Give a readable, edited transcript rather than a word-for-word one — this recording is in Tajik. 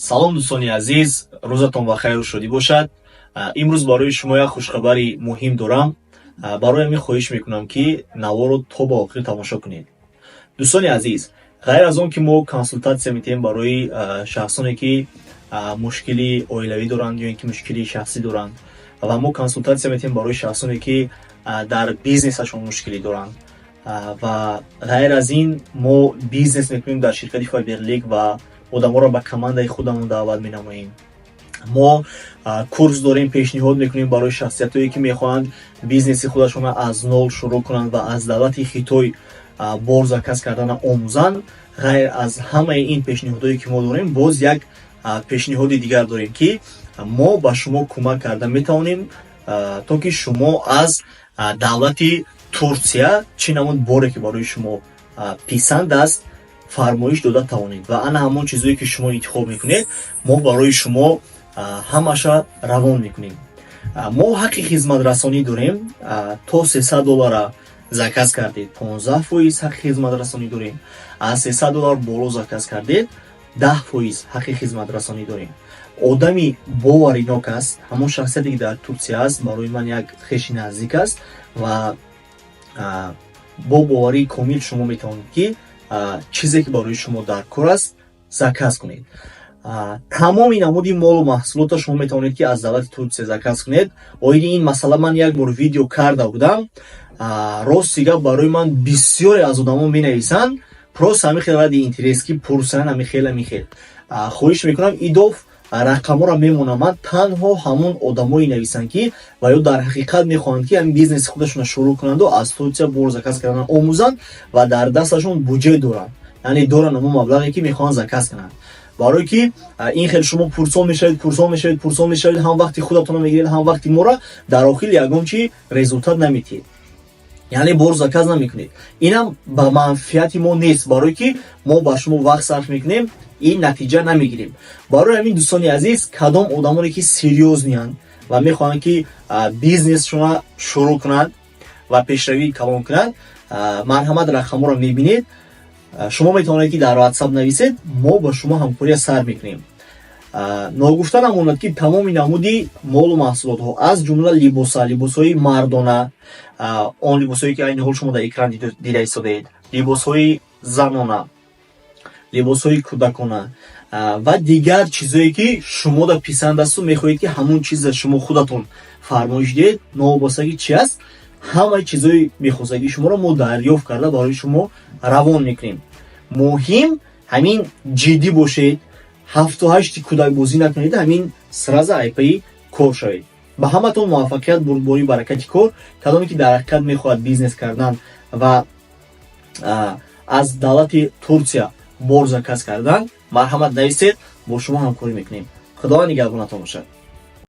Салом, дӯстони азиз, рӯзатон ба хайру шодӣ бошад. Имрӯз барои шумо як хушхабари муҳим дорам. Барои ҳамин хоҳиш мекунам, ки наворо то ба охир тамошо кунед. Дӯстони азиз, ғайр аз он ки мо консултатсия медиҳем барои шахсоне, ки мушкили оилавӣ доранд ё ин ки мушкили шахсӣ доранд, ва мо консултатсия медиҳем барои шахсоне, ки дар бизнесашон мушкилӣ доранд, ва ғайр аз ин мо бизнес мекунем дар ширкати Фаберлик ва одаморо ба командаи худамон даъват менамоем. Мо курс дорем, пешниҳод мекунем барои шахсиятҳое, ки мехоҳанд бизнеси худашонро аз нол шурӯъ кунанд ва аз давлати Хитой бор заказ кардана омӯзанд. Ғайр аз ҳамаи ин пешниҳодҳое, ки мо дорем, боз як пешниҳоди дигар дорем, ки мо ба шумо кӯмак карда метавонем, то ки шумо аз давлати Турсия чӣ намуд боре, ки барои шумо писанд аст, фармоиш дода тавонед ва ана ҳамон чизое, ки шумо интихоб мекунед, мо барои шумо ҳамаша равон мекунем. Мо ҳаққи хизматрасонӣ дорем. То 300 доллара заказ кардед, 15% ҳаққи хизматрасонӣ дорем. Аз 300 доллар боло заказ кардед, 10% ҳаққи хизматрасонӣ дорем. Одами боваринок аст ҳамон шахсияте, ки дар Турсия аст, барои ман як хеши наздик аст ва бо боварии комил шумо метавонед, ки чизе, ки барои шумо дар кор аст, заказ кунед. Тамоми намуди молу маҳсулотро шумо метавонед, ки аз давлати Турсия заказ кунед. Оиди ин масъала ман як бор видео карда будам. Рости гап, барои ман бисёре аз одамо менависанд, просто ҳамин хел ради интерес, ки пурсанд, ҳамин хел, ҳамин хел. Хоҳиш мекунам, идов рақамҳоро мемонам ман, танҳо ҳамон одамое нависанд, ки ва ё дар ҳақиқат мехоҳанд, ки ҳамин бизнеси худашонро шурӯъ кунанду аз Турсия бор заказ кардан омӯзанд ва дар дасташон буҷет доранд, яъне доранд ҳамон маблағе, ки мехоҳанд заказ кунанд. Барое ки ин хел шумо пурсон мешавед, пурсон мешавед, пурсон мешавед, ҳам вақти худатонро мегиред, ҳам вақти моро, дар охир ягон чи результат наметиҳед, яъне бор заказ намекунед. Инам ба манфиати мо нест, барое ки мо ба шумо вақт сарф мекунем, ин натиҷа намегирем. Барои ҳамин, дӯстони азиз, кадом одамоне, ки серьёзный анд ва мехоҳанд, ки бизнесшона шурӯъ кунанд ва пешравии калон кунанд, марҳамат, рақамҳоро мебинед. Шумо метавонед, ки дар WhatsApp нависед, мо ба шумо ҳамкория сар мекунем. Ногуфта намонад, ки тамоми намуди молу маҳсулотҳо, аз ҷумла либоса, либосҳои мардона, он либосҳое, ки айни ҳол шумо дар экран дида истодаед, либосҳои занона, либосҳои кӯдакона ва дигар чизое, ки шумода писанд асту мехоҳед, ки ҳамон чиза шумо худатон фармоиш диҳед, новобастаги чи аст, ҳамаи чизҳои мехостагии шуморо мо дарёфт карда, барои шумо равон мекунем. Муҳим ҳамин ҷиддӣ бошед, ҳафту ҳашти кӯдакбозӣ накунед, ҳамин сразу айпаи кор шавед. Ба ҳаматон муваффақият, бурдборӣ, баракати кор. Кадоме ки дар ҳақиқат мехоҳад бизнес кардан ва аз давлати Турсия бор заказ кардан, марҳамат, нависед, бо шумо ҳамкорӣ мекунем. Худованд нигаҳбонатон бошад.